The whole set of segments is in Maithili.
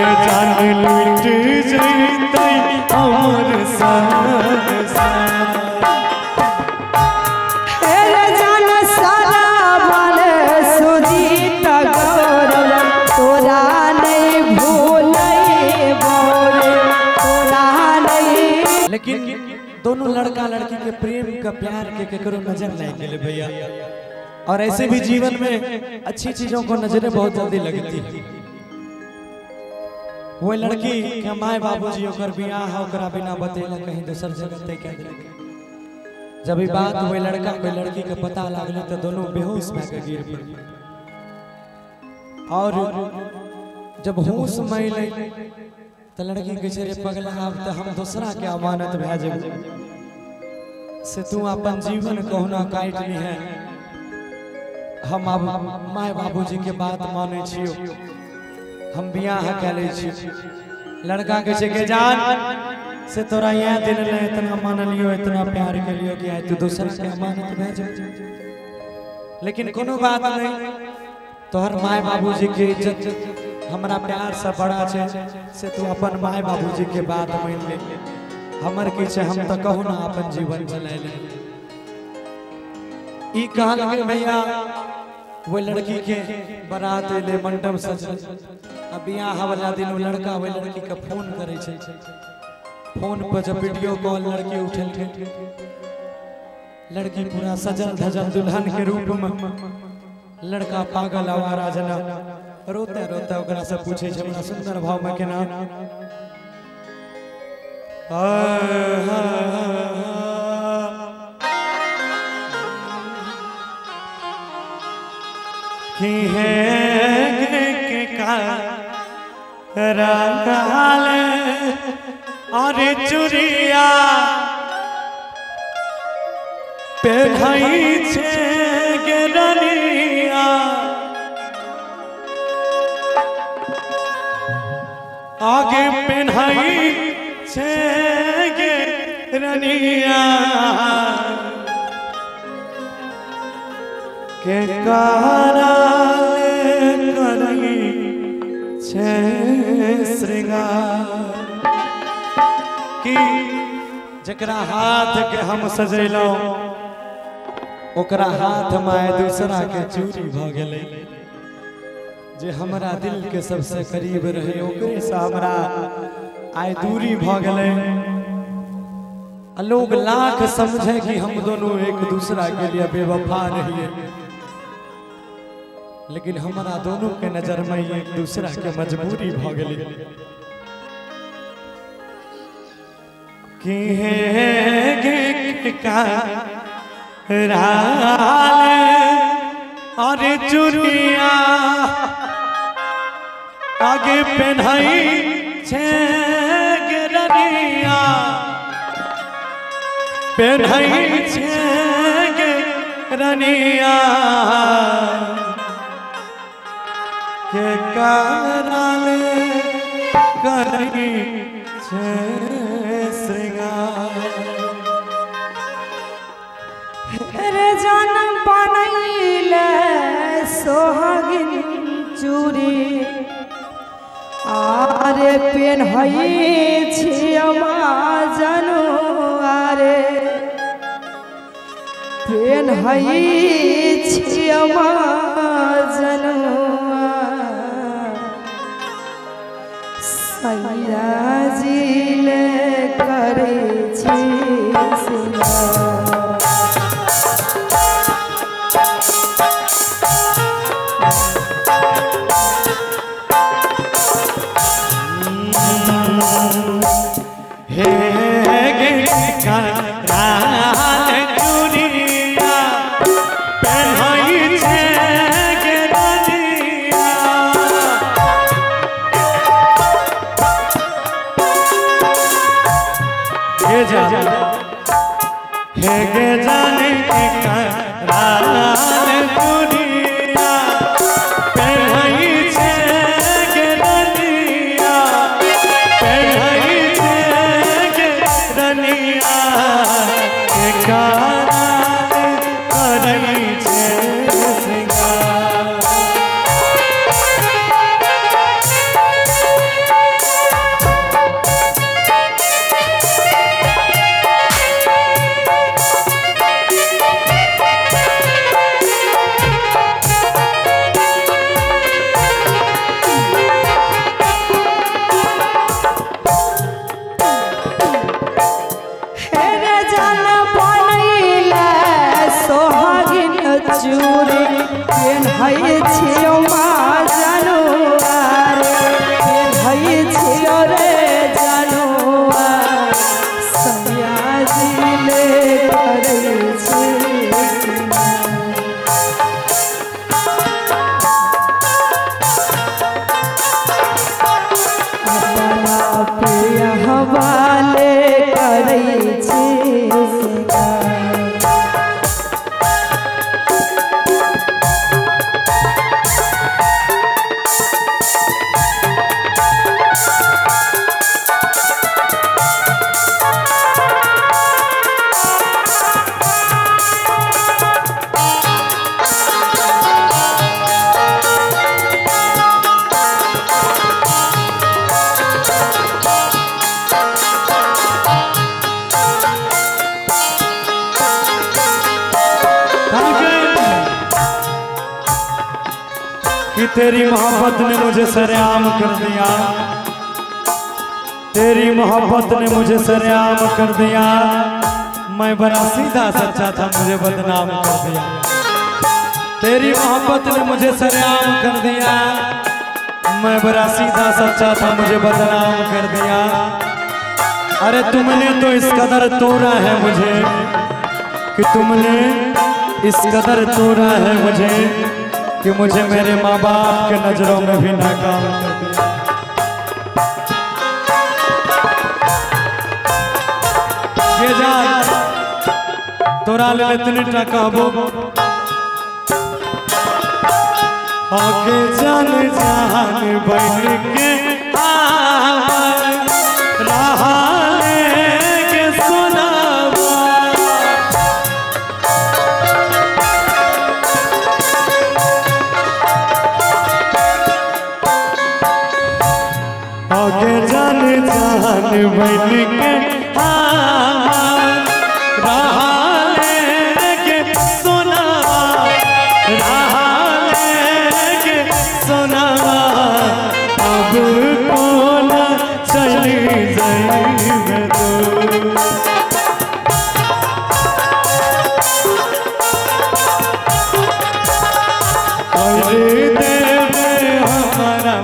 गे जान लुट जैतै हमर संसार। जान सारा बन सुजीत गौरव तोरा नहीं भूलैबो रे तोरा नहीं। लेकिन दोनों लड़का लड़की के प्रेम का प्यार के केकरो नजर नहीं गेले भैया। और ऐसे भी जीवन में अच्छी चीजों को नजरें बहुत जल्दी लगती है। वो लड़की के my बाबूजी ओकर बियाह ओकरा बिना बतेला कहीं दोसर जगह तय कर देलक। जब ई बात वो लड़का के लड़की के पता लागल तो दोनों बेहोश भए के गिर पड़ल। और जब होश में अइलै तो लड़की कहै छै रे पगला आब तो हम दोसरा के अमानत भए जेबै, से तू अपन जीवन कहुना काटि लीहे, हम अब my बाबूजी के बात मानै छियो, हम बियाह कऽ लै छी। लड़का कहै छै के जान से तोरा यह दिन ले इतना मानलियो इतना प्यार केलियो कि आइ तू दोसर के अमानत भए जेबै, लेकिन कोनो बात नहीं, तोहर my बाबूजी के इज्जत हमरा प्यार से बड़ा छै, से तू अपन my बाबूजी के बात मान ले, हमर की छै हम तो कहू ना अपन जीवन चला ले। ई कहलकै भैया वो लड़की के बारात एलै मंडप सजल, आ बियाह वाला दिन वो लड़का वो लड़की के फोन करै छै। फोन पर जब वीडियो कॉल लड़की उठेलकै, लड़की पूरा सजल धजल दुल्हन के रूप में, लड़का पागल आवारा जना रोते रोते ओकरा से पूछे छै बड़ा सुंदर भाव में केना कि है के काल और चुरिया पेन्हई छे गे रनिया, आगे पेन्हई छे गे रनिया के काराल करई छे श्रृंगार। कि जकरा हाथ के हम सजेलौं ओकरा हाथ में दूसरा के चूड़ी भ गेलै, जे हमरा दिल के सबसे करीब रहे ओकरे से हमरा आइ दूरी भ गेलै। लोग लाख समझे कि हम दोनों एक दूसरा के लिए बेवफा रहिए, लेकिन हमारा दोनों के नजर में एक दूसरा के मजबूरी भ गेलै। कि हे का राल और चुरिया आगे पेन्हई छे गे रनिया, पेन्हई छे गे रनिया के काराल करई छे श्रृंगार। रे जान बनैले सोहागिन चूड़ी आरे पेन्हई छियै जनू, आरे पेन्हई छियै जनू, सैया जी ले करै छी सिंगार। हे गे काराल चूड़िया पेन्हई छे गे रनिया, हे जान हे गे जान के काराल पेन्है छियौ मजनुआ रे, पेन्है छियौ रे जनुआ, सैया जी ले करै छी। अपना पिया हवाले करै छी। कि तेरी मोहब्बत ने मुझे सरेआम कर दिया, तेरी मोहब्बत ने मुझे सरेआम कर दिया, मैं बड़ा सीधा सच्चा था मुझे बदनाम कर दिया। तेरी मोहब्बत ने मुझे सरेआम कर दिया, मैं बड़ा सीधा सच्चा था मुझे बदनाम कर दिया। अरे तुमने तो इस कदर तोड़ा है मुझे, कि तुमने इस कदर तोड़ा है मुझे कि मुझे मेरे माँ बाप के नजरों में भी नाकाम कर दिया। ये जा तोरा ले इतने टा कहबो आगे जान जान बन के रहा के सुनावा, आगे जान जान बन के रहा के सुनावा, रहा के सुनावा, अब कौन चली जाए तो। अरे देवे हमारा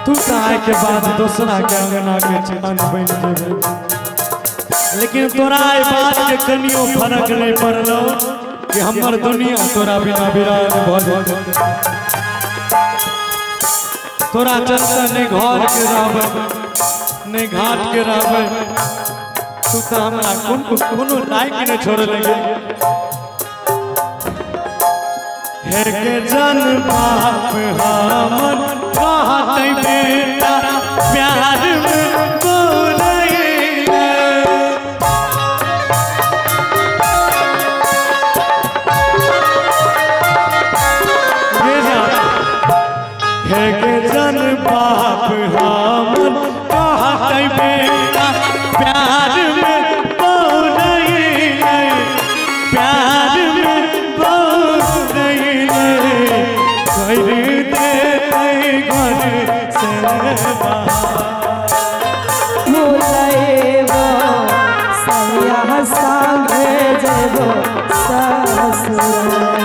तू आए के बाद दोसरा के अंगना के चान बन जेबे, लेकिन तोरा ए बात के कनियो फर्क नहीं पड़लो कि हमर दुनिया तोरा बिना बिरान भ जेतै। तोरा चलते नहीं घर के रहबै नहीं घाट के रहबै, तू तो हमरा कोनो लायक नहीं छोड़ले। हे के जन बाप हमर कहतै बेटा प्यार में बोलैले, हे के जन बाप हमर कहतै बेटा प्यार में बोलैले, प्यार में बोलैले, कर देतै घर से भुलैबो सैया संगे जेबो ससुर।